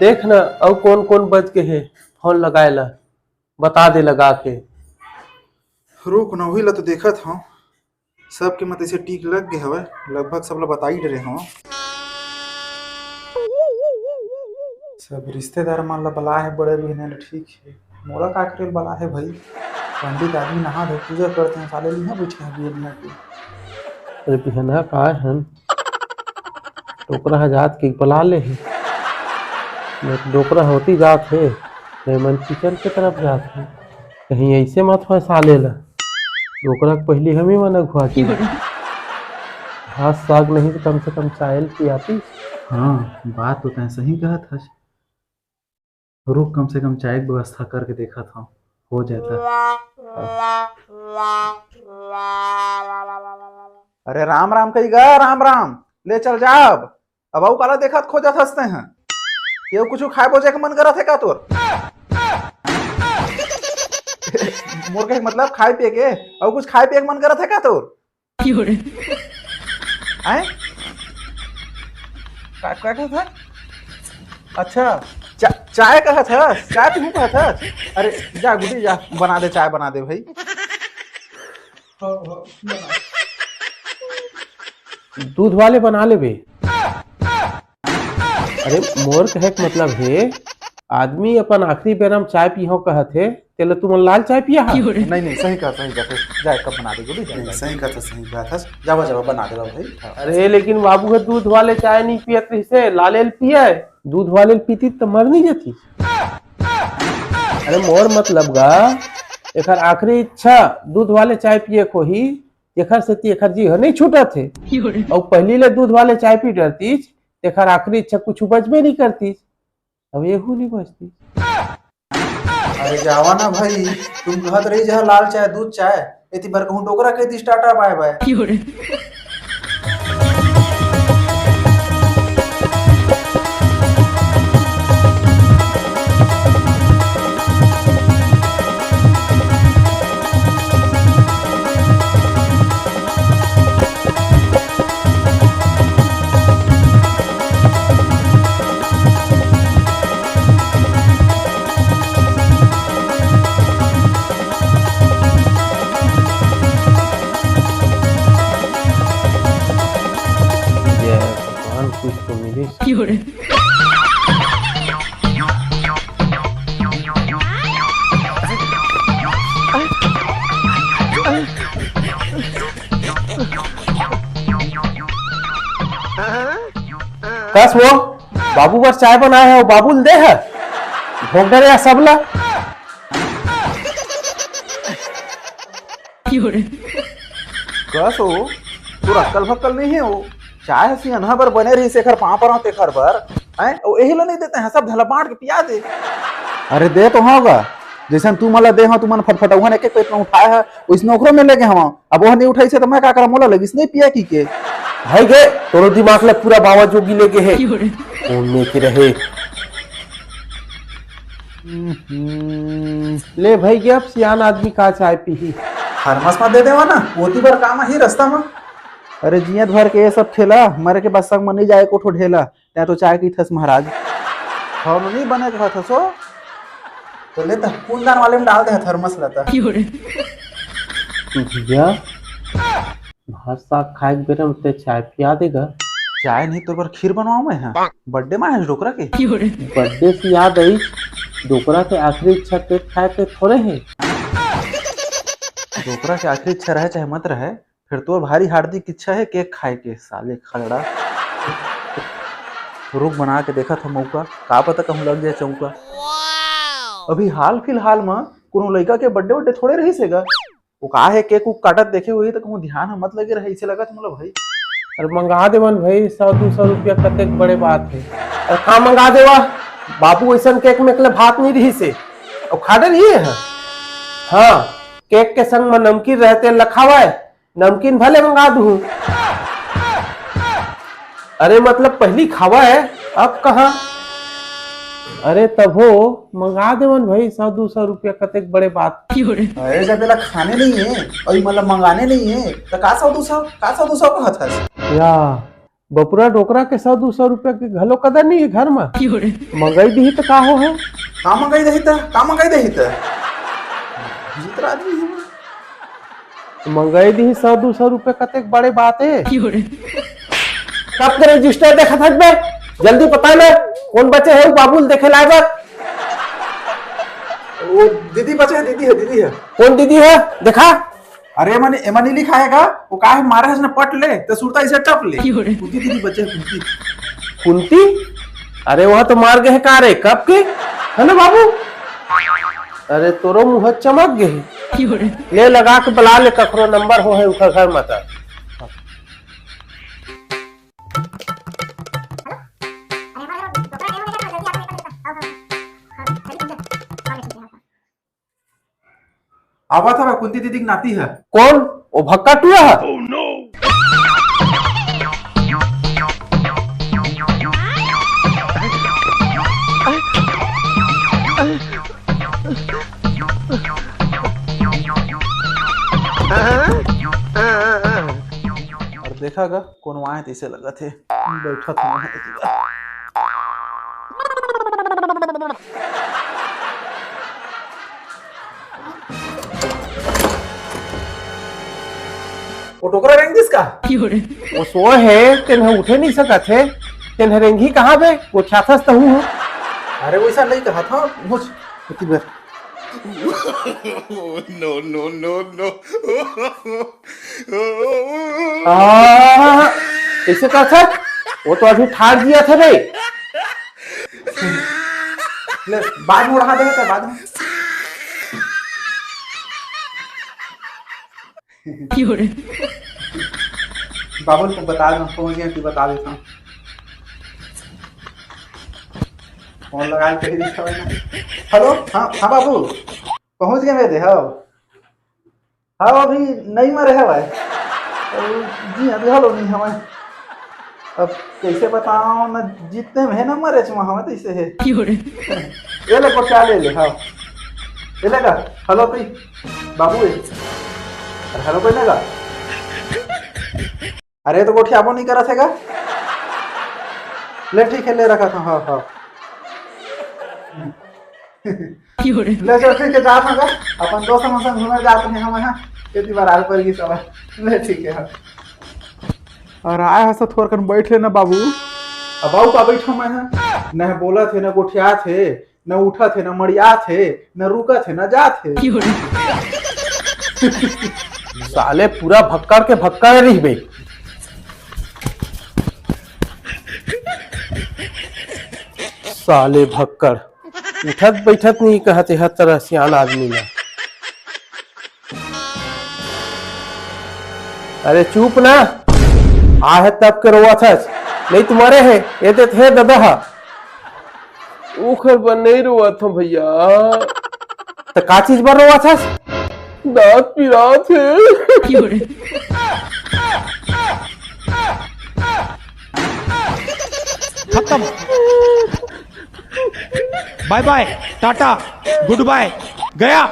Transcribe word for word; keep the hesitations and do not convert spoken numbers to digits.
देख न, अउ कोन कोन बच गे हे फोन लगाए ला, बता दे लगा के। रुक न, उही ला तो देखत हंव, सबके मत ऐसे टीक लग गे हवय, लगभग सब ला बताई डरे हंव। सब रिश्तेदार मन ला बलाए हे, बड़े बिहने ले ठीक हे, मोला का करे बलाए हे भाई? पंडित आदमी नहा धो पूजा करते हैं, साले इहाँ बैठे हैं बिहनिया के। अरे बिहना का हन, डोकरा ह जात के बला ले हे। डोकरा होती जात हे, ले मन किचन के तरफ जात हे। कहीं ऐसे मत होय साले ला। डोकरा के पहिली हम ही मन अघुआ के। भात साग नहीं तो कम से कम चाय ल पियाती। हाँ, बात तो तैं सही कहत हस। रुक, कम से कम चाय के व्यवस्था करके देखत हंव, हो जाता। अरे राम राम कही गा, राम राम। ले चल जा अब। अब अउ काला देखत खोजत हस तैं ह? केहू कुछु खाए बोजे के मन करत हे का तोर? मोर कहे के मतलब खाए पिए के, अउ कुछ खाए पिए के मन करत हे का तोर? आए? का, का कहत हस? अच्छा, चा-, चाय कहत हस? चाय पीहूं कहत हस? अरे जा गुड्डी जा, बना दे, चाय बना दे भाई। दूध वाले बना लेबे। अरे मोर कहे के मतलब हे, आदमी अपन आखिरी बेरा म चाय पीहूं कहत हे, तेला तुमन लाल चाय पिया हा? नहीं, नहीं, सही कहा, सही कहा, जा एक कप बना दे, गुड्डी, जा, नहीं, जा। सही कहा, सही कहा, जावा, जावा, बना दे भाई। अरे लेकिन बाबू ह दूध वाले चाय नहीं पियत रहिसे, लाले ल पिए, दूध वाले ल पीती त मर नहीं जाती। अरे मोर मतलब गा, एखर आखिरी इच्छा दूध वाले चाय पिए के होही, एखर सेती एखर जी ह नहीं छूटत हे। अउ पहिली ले दूध वाले चाय पी डरतीस, एखर आखिरी इच्छा कुछु बचबे नहीं करतीस। अब एहू नहीं बचतीस। अरे जावा ना भाई, तुम कहत रही जहाँ लाल चाय, दूध चाय, एती बर कहूँ डोकरा कह दी टाटा बाय बाय। ये भगवान कुछ तो मिले। कस वो बाबू बर चाय बनाए हे, बाबू ल दे हे। भोग डरे हे सबला। कस हो, तोर अक्कल भक्कल नहीं हे हो। चाय ह सियनहा बर बने रहिस, एखर पाँव परंव तेखर बर, हैं? अउ एही ल नहीं देते हैं, सब झला बांट के पिया दे। अरे दे तो हंव गा, जइसन तुमन ला दे हंव, तुमन फटफटउहन एक एक पेट में उठाए ह, वइसने ओकरो में लेगे हंव। अब ओह नहीं उठाइस हे त मैं का करंव, मोला लगिस नहीं पिया की के। भाई गे, तोरो दिमाग ले पूरा बाबा जोगी लेगे हे। कौन लेके रहे? हम्म, ले भाई, के अब सियान आदमी का चाय पीही? थर्मस म दे देवा ना, ओती बर काम आही रस्ता म। अरे जियत भर के ये सब खेला, मरे के बाद संग म नहीं जाए कोठो ढेला। तैं तो चाय पीथस महाराज। हव नहीं बने कहत हस ओ। तो ले त कूड़दान वाले में डाल दे थर्मस ल त। तू भैया, भात साग खाए के बेरा में ते चाय पिया देगा। चाय नहीं, तोर बर खीर बनवाऊं मैं, हाँ? बर्थडे में है डोकरा के। बर्थडे से याद आई, डोकरा के आखिरी इच्छा केक खाए के थोड़े है। डोकरा के आखिरी इच्छा रहे चाहे मत रहे, फिर तोर भारी हार्दिक इच्छा है केक खाए के, साले खलड़ा। रुक, बना के देखत हंव मौका, का पता कहूं लग जाए चौका। अभी हाल फिलहाल में कोनो लइका के बर्थडे वड्डे थोड़े रहिस हे गा। वो का हे, केक उक काटत देखे होही त कहूं ध्यान ह मत लगे रहे, अइसे लगत मोला भाई। अरे मंगा देवन भाई, सौ दू सौ रुपया कतेक बड़े बात हे। अरे का मंगा देवा बाबू, अइसन केक मेक ले भात नहीं रहिस हे, अउ खा डरिए हे। हाँ, केक के संग म नमकीन रहे तेन ल खावय, नमकीन भले मंगा दूहूं। अरे मतलब पहली खावय, अब कहाँ? अरे तभो मंगा देवन भाई, सौ दू सौ रुपया कतेक बड़े बात। अरे जब एला खाने नहीं है और मतलब मंगाने नहीं है तो का सौ दू सौ, का सौ दू सौ कहत हस? या बपुरा डोकरा के सौ दू सौ रुपया के घलो कदर नहीं है घर में। मंगाई दिही तो का हो है? का मंगाई दही त, का मंगाई दही त? विचित्र आदमी है। मंगाई दिही सौ दू सौ रुपया कतेक बड़े बात है। कब के रजिस्टर देखत हस बे? जल्दी पता ना कौन बचे है वो बाबू ल देखे लाए बर। वो दीदी बचे है, दीदी है, दीदी है। कौन दीदी है? देखा। अरे एमन, एमन नहीं लिखाएगा, वो काहे मारे हस न पट ले, तो सुरता इसे टप ले। कुंती दीदी बचे है, कुंती। कुंती? अरे वह तो मार गए है का रे, कब के? है ना बाबू? अरे तोरो मुंह चमक गए है। ले लगा के बुला ले, कखरो नंबर हो है उखर घर में त। आवत हवय, कुंती दीदी के नाती ह। कौन? वो भक्का टूरा ह? अउ देखा गा, कोनो आए तइसे लगत हे। बैठत हवं। वो टोकरा रेंग दिस का? वो सोए हे, तेन ह उठे नहीं सकत हे, तेन ह रेंगी कहाँ बे? वो ख्याथस तहूँ हो। अरे वैसा नहीं कहा था, मुझ। No, no, no, no। आह, कइसे करथस? वो तो अभी ठाड़ दिया था बे। ले, बाद में उड़ा देंगे, बाद में। बाबू को बता दो, पहुंच गया कि बता देता हूँ। फोन लगा के कही दिखा ना। हेलो, हाँ, हाँ बाबू, पहुंच गए मेरे, हाँ। हाँ, अभी नहीं मरे हवय। अउ जी, अभी हलो नहीं हवय। अब कइसे बताओ न, जितने में ना मरे चुमा हवय, तइसे हे। ये ले, गोठिया ले ले, हाँ। ये लेगा? हेलो, कोई बाबू है? अरे, हेलो, कोई लेगा? अरे, तो गोठियाबो नहीं करत हे का? ले, ठीक है, ले रखा था, हाँ, हाँ। ले चल, ठीक है, जात हँव गा। अपन दोस्त मन संग घूमे जात हँव मैं, हाँ। एती बार आल पर की सवाल। ले, ठीक है, हाँ। अउ आए हस त थोरकन बैठ लेना बाबू। अब बाबू का बैठा मैं, हाँ। न बोलत हे, न गोठियात हे, न उठत हे, न मड़ियात हे, न रुकत हे, न जात हे। साले पूरा भक्कड़ के भक्कड़ रहिबे। साले भक्कड़। उठत बैठत नहीं कहत, एह तरह सियान आदमी ला। अरे चुप ना, आहे तब के रोवत हस, नहीं त मरे हे, ये देत हे ददा हा। ओखर बर नहीं रोवत हँव भैया। त का चीज बर रोवत हस? दांत पिरात हे। खत्म। बाय बाय, टाटा, गुड बाय, गया।